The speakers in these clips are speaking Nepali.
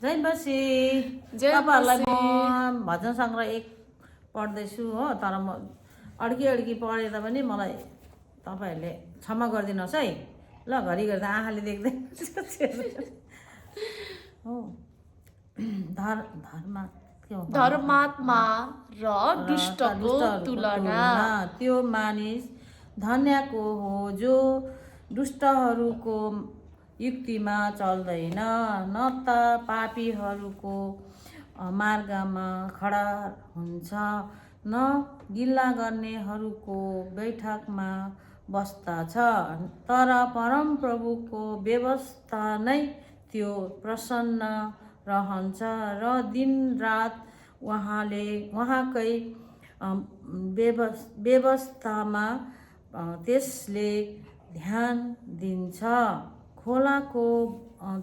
जय बसी जय तपाईँहरूलाई बसी। म भजन सङ्ग्रह 1 पढ्दैछु हो, तर म अड्की पढे तापनि मलाई तपाईँहरूले क्षमा गरिदिनुहोस् है ल। घरिघरि त आँखाले देख्दै हो। धर्म के हो धर्मात्मा र र दुष्टको दुष्टहरूको तुलना। त्यो मानिस धन्यको हो जो दुष्टहरूको युक्तिमा चल्दैन, न त पापीहरूको मार्गमा खडा हुन्छ, न गिल्ला गर्नेहरूको बैठकमा बस्दछ। तर परमप्रभुको व्यवस्था नै त्यो प्रसन्न रहन्छ र दिनरात उहाँकै व्यवस्थामा त्यसले ध्यान दिन्छ। खोलाको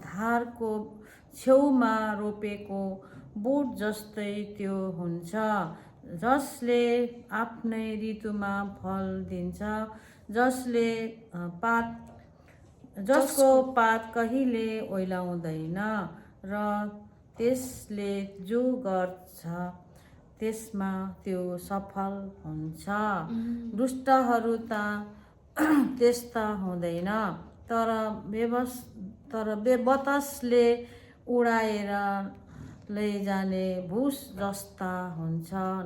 धारको छेउमा रोपेको बोट जस्तै त्यो हुन्छ, जसले आफ्नै ऋतुमा फल दिन्छ, जसको पात कहिले ओइलाउँदैन, र त्यसले जो गर्छ त्यसमा त्यो सफल हुन्छ। दुष्टहरू त त्यस्ता हुँदैन, तर बतासले उडाएर लैजाने भुस जस्ता हुन्छन्।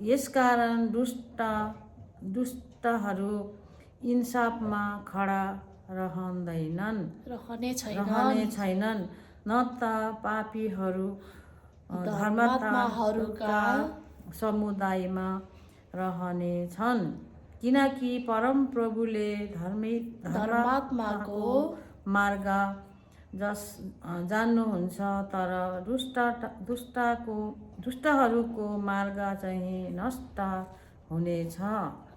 यसकारण दुष्टहरू इन्साफमा खडा रहने छैनन्, न त पापीहरू धर्मात्माहरूका समुदायमा रहने छन्। किनकि परमप्रभुले धर्मात्माको मार्ग जान्नुहुन्छ, तर दुष्टहरूको मार्ग चाहिँ नष्ट हुनेछ।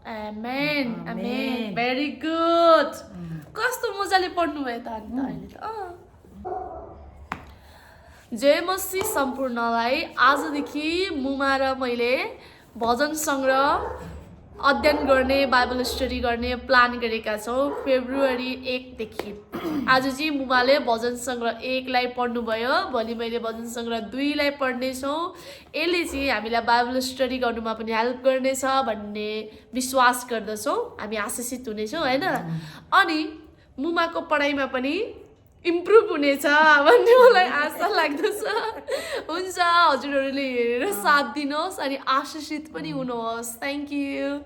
Amen amen. Very good. कस्तो मजाले पढ्नु भयो त अन्त अहिले त। जय मसी सम्पूर्णलाई। आजदेखि मुमा र मैले भजन सङ्ग्रह अध्ययन गर्ने, बाइबल स्टडी गर्ने प्लान गरेका छौँ फेब्रुअरी 1 देखि। आज चाहिँ मुमाले भजन सङ्ग्रह 1 लाई पढ्नुभयो, भोलि मैले भजन सङ्ग्रह 2 लाई पढ्नेछौँ। यसले चाहिँ हामीलाई बाइबल स्टडी गर्नुमा पनि हेल्प गर्नेछ भन्ने विश्वास गर्दछौँ। हामी आशिषित हुनेछौँ होइन। अनि मुमाको पढाइमा पनि इम्प्रुभ हुनेछ भन्ने मलाई आशा लाग्दछ। हुन्छ, हजुरहरूले हेरेर साथ दिनुहोस् अनि आशिषित पनि हुनुहोस्। Thank you.